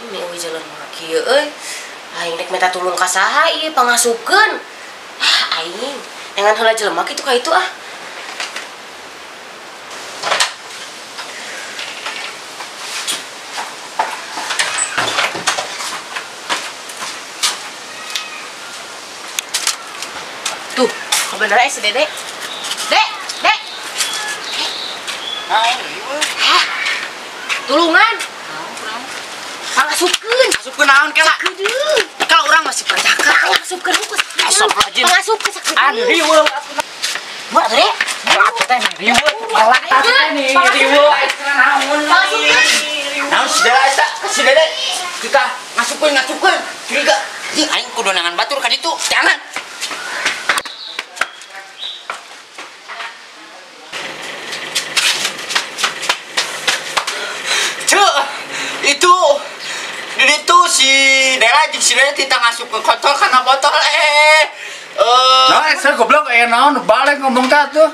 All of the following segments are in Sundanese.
Aing meuwi jelema kieu euy. Aing rek minta tulung ka saha ieu pangasupkeun. Ah, aing dengan heula jelema kitu ka itu ah. Tuh, kebenaran si Dede. Dek, Dek. Hah? Tulungan. Pangasupkeun. Asupkeun naon kela? Kalau urang masih percaka. Pangasupkeun hukus. Astagfirullahaladzim. Pangasupkeun sakedeung. Ah, riweuh. Buat Dek. Buat teh riweuh. Malah teh nih riweuh. Naon? Naon si Dede eta? Si Dede. Kita ngasupkeun ngasupkeun. Curiga. Jeung aing kudu nangan batur ka ditu. Jangan. Itu di itu si Dela jeung si Dela tita ngasup ke kotor karena botol Nah, saya goblok naon balik ngomong teh atuh.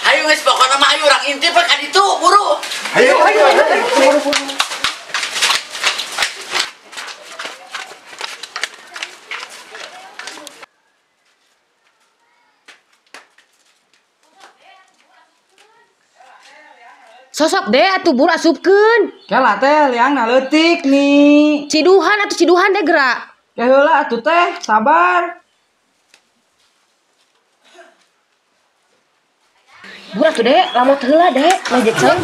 Ayo geus pokona mah ayo urang intip ka ditu buru. Ayo ayo ayo. Sosok deh atuh buru asupkeun. Kela teh liangna leutik nih. Ciduhan atuh ciduhan deh gerak. Ya heula atuh teh, sabar. Buru atuh deh, lamot heula deh, majek ceng.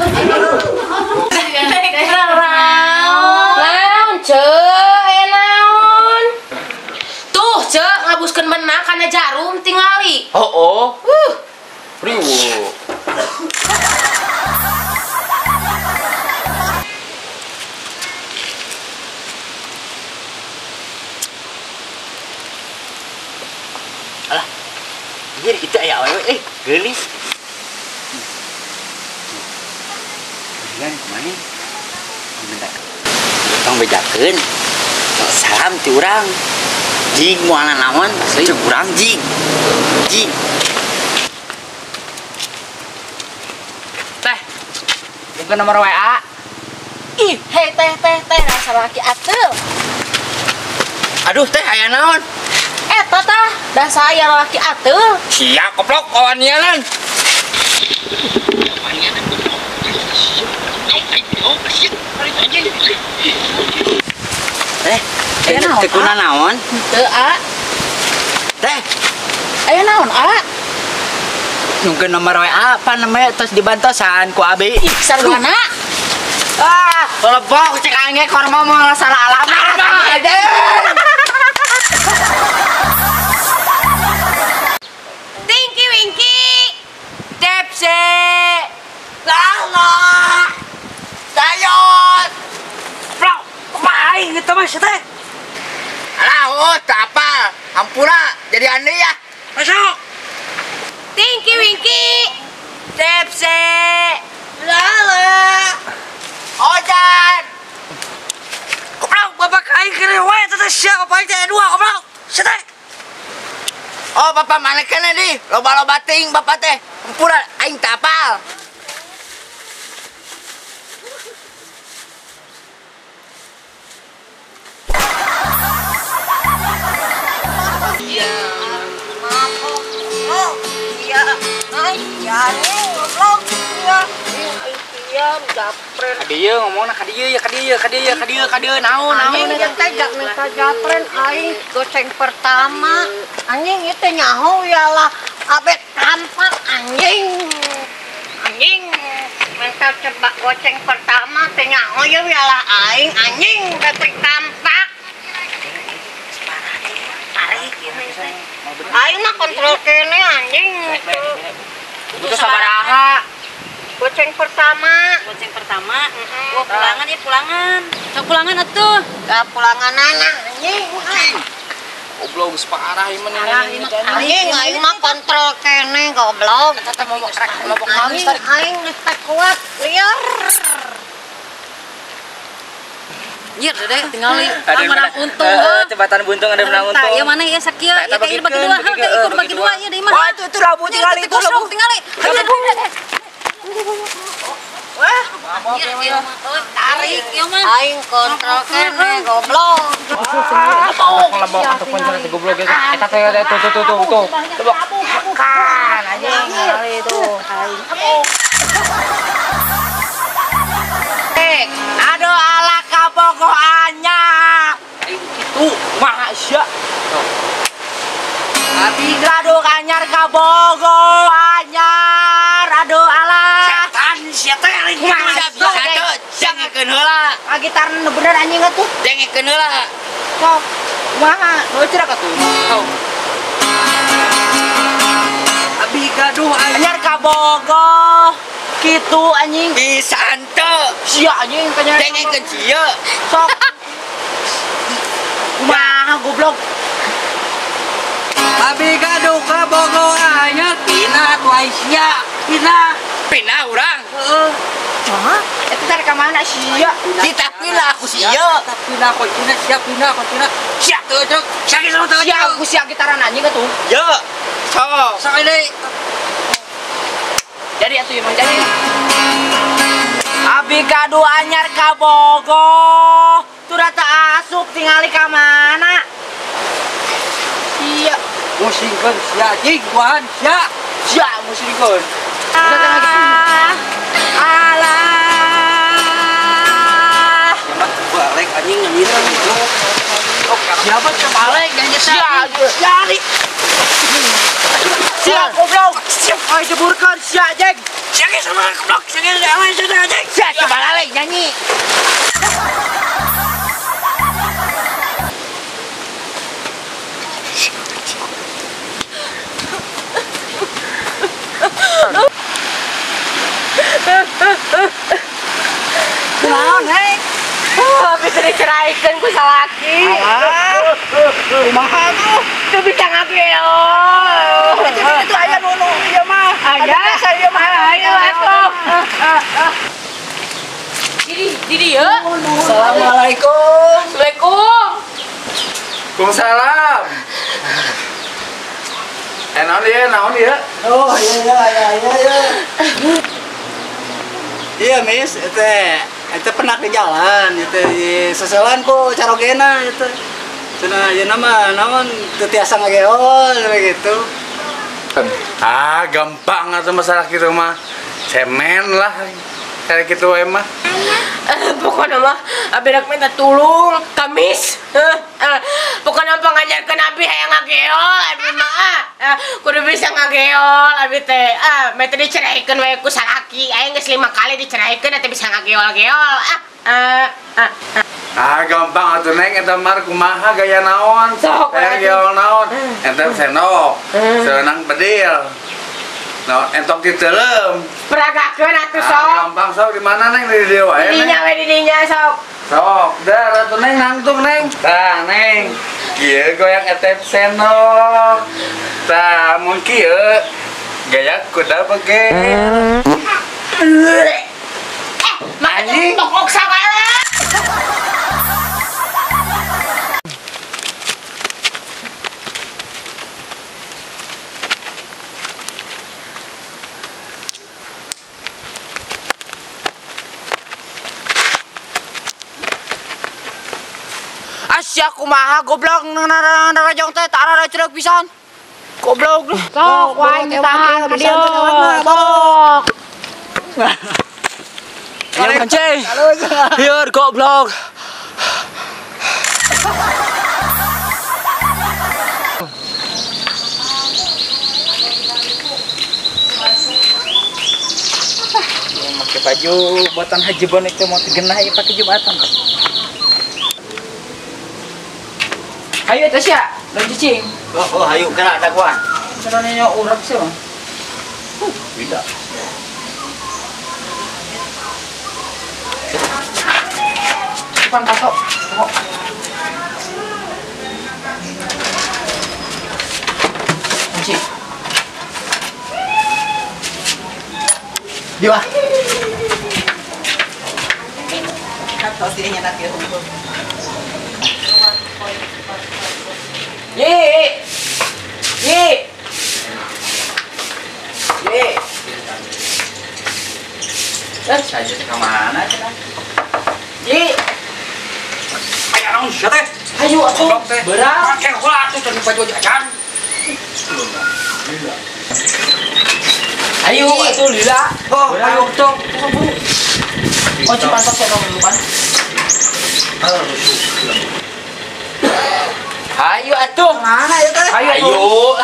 Naon ceu, naon. Tuh ceu ngabuskeun menang kana jarum tingali. Oh oh. Riweuh. Alah, anjir itu aya awewe geulis. Geulisan kumaha? Bentar. Tong bejakeun. Salam ti urang. Jig moal naon? Ceuk urang jig. Jig. Teh. Bukan nomor WA. Ih, hei teh teh teh rasa laki atuh. Aduh teh aya naon? Eta tah, dah saya laki atuh. Sia koplok kawanianan. Teh, teh kuna naon? Teu a. Teh. Aya naon a? Nungkeun nomor WA apa namanya terus dibantosan ku abi. Ih, sarwana. Ah, lebok cek aing ge korma moal salah alamat. Tinky Winky, Tepsi, Lala, Sayot, Bro, aing itu mah teh. Alah, oh, tak apa, hampura, jadi aneh ya. Masuk. Tinky Winky, Tepsi, Lala, Ojan. Goblok, bapak aing kene wae teh sia bapak aing teh dua goblok. Sia teh. Oh, bapak mana kene di? Loba-loba teuing bapak teh. Hampura aing teu apal. Iya. Mabok. Oh, iya. Iya, goblok. Iya. Iya, japren. Ka dieu ngomongna ka dieu ya ka dieu ka dieu ka dieu ka dieu naon naon. Aing teh jak minta japren aing goceng pertama. Anjing itu nyaho yalah abet tampak anjing. Anjing minta coba goceng pertama teh nyaho ya yalah aing anjing betrik tampak. Aing mah kontrol kene anjing. Itu sabaraha? Goceng pertama. Goceng pertama. Wah, pulangan ya pulangan. Sok pulangan atuh. Ka pulangan anak anjing. Goblok geus parah ieu mah. Anjing aing mah kontrol kene goblok. Eta teh mabok rek mabok halus tarik. Aing geus teh kuat liar. Anjir, Dede tinggali menang untung. Heeh, jembatan buntung ada menang untung. Ieu mana ieu sakieu? Ieu kayak bagi dua, heuh ikut bagi dua ieu deui mah. Wah, itu labu tinggali itu labu tinggali. Wah, Kapok ieu mah. Tarik ieu mah. Aing kontrol kene goblok. Lebok ataupun cenah teh goblok eta teh tuh tuh tuh tuh tuh. Lebok. Kan anjing kali itu. Aduh ala kabogoh anyar. Itu kumaha sia. Abi gaduh anyar kabogoh anyar. Aduh ala. Setan sia teh aing kumaha bisa teu jangekeun heula. Gitar nu bener anjing atuh. Jangekeun heula. Sok kumaha? Nu cerak atuh. Sok. Abi gaduh anyar kabogoh. Kitu anjing. Bisa teu. Sia anjing kanya. Jangekeun sia. Sok. Kumaha goblok. Abi gaduh kabogoh anyar pina atuh ai sia. Pina. Pina urang. Heeh. Hah? Eta tarik ka mana sia? Kita pina aku sia. Pina aku cina sia pina aku cina. Sia teu cok. Sia geus teu. Sia aku sia gitaran anjing atuh. Ye. Sok. Sok deui. Jadi atuh ieu mah jadi. Abi gaduh anyar kabogoh. Turata asup tingali ka mana? Sia. Musingkeun sia anjing kuahan sia. Sia musingkeun. Alah. Siapa balik anjing nyanyi gitu. Siapa balik nyanyi sia. Jadi. Sia goblok. Sia aing jeburkeun sia anjing. Sia ge sama goblok, sia ge aing anjing. Sia balik nyanyi. Naon hei? Bisa diceraikan ku salaki. Kumaha tuh? Teu bisa ngageol. Itu aya nu ieu mah. Aya saya mah. Ayo atuh. Di dieu. Assalamualaikum. Assalamualaikum. Waalaikumsalam. Naon ieu? Naon ieu? Oh iya iya iya iya. Iya mis, itu pernah di jalan, itu seselan ku carogena itu. Cenah ieu mah naon teu tiasa ngageol gitu. Ah, gampang atuh masalah kitu mah. Cemen lah kayak gitu we mah. Pokoknya mah abi rek minta tulung Kamis. Pokoknya pangajarkeun abi hayang ngageol abi mah. Kudu bisa ngageol abi teh. Meh teh diceraikeun we ku salaki. Aing geus 5 kali diceraikeun teh bisa ngageol-geol. Ah, gampang atuh neng eta mah kumaha gaya naon? Sok gaya geol naon? Eta sendok. Seunang bedil. Nah, entok diteuleum. Peragakeun atuh sok. Gampang sok di mana neng di dieu wae. Di dinya we di dinya sok. Sok, dah atuh neng nangtung neng. Tah neng. Kieu goyang etep sendok. Tah mun kieu gaya kuda begel. Anjing pokok sagala. Asya kumaha goblok narajong teh tarara cerek pisan. Goblok. Sok wae ditahan ka dieu. Sok. Anjing. Lieur goblok. Pakai baju buatan Haji Bonek teh mau digenah ieu pakai Jumatan. Hayu teh sia, lain cicing. Oh, hayu kena daguan. Cenah nya urap sih, Bang. Tidak. Depan pasok. Pokok. Kunci. Diwa. Ye. Ye. Ye. Saja teh ka mana cenah? Ji. Ayo naon sia teh? Ayo atuh. Beurang. Make heula atuh teu baju acan. Ayo atuh lila. Oh, ayo tuh. Oh, cipantos ya kamu bukan? Ayo atuh. Mana ya teh? Ayo.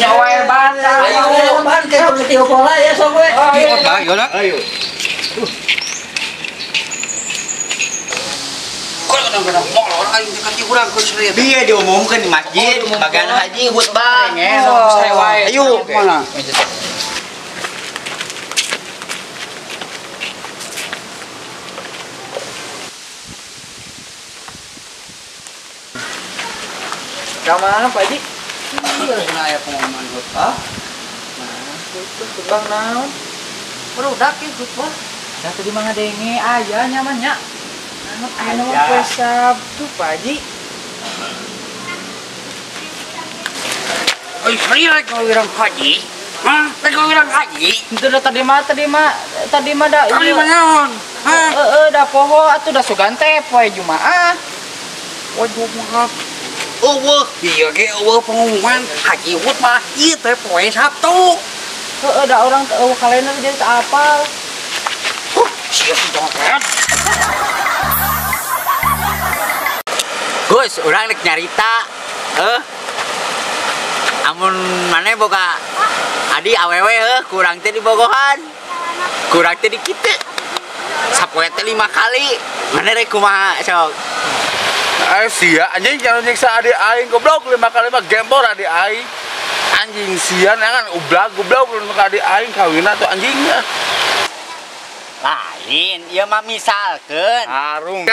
Nyawa ban. Ayo ban kayak perlu pola ya sok we. Ayo, ayo. Dia diumumkan di masjid, bagian haji khutbah. Ayo. Mana? Ka mana Pak Haji? Nah, aya pengumuman khutbah. Nah, khutbah naon? Barudak ieu khutbah. Da tadi mah ngadenge aya nyamannya. Anu poe Sabtu Pak Haji. Oi, serius rek ngawirang haji? Hah? Rek ngawirang haji? Itu dah tadi mah da. Tadi mah naon? Hah? Heeh, da poho atuh da sugan teh poe Jumaah. Poe Jumaah. Eueuh, ieu ge eueuh pengumuman haji khutbah ieu teh poe Sabtu. Heeh, da urang teu eueuh kalender jadi teu apal. Huh, sia si jongket. Gus, urang rek nyarita. Amun maneh boga adi awewe heuh, kurang teh dibogohan. Kurang teh di kitu. Sapoe teh 5 kali. Maneh rek kumaha sok? Sia anjing jangan nyiksa adik aing goblok 5 kali mah gembor adik aing. Anjing sia kan ublag goblok ka adik aing kawina tuh anjing. Lain, ieu mah misalkeun. Harung.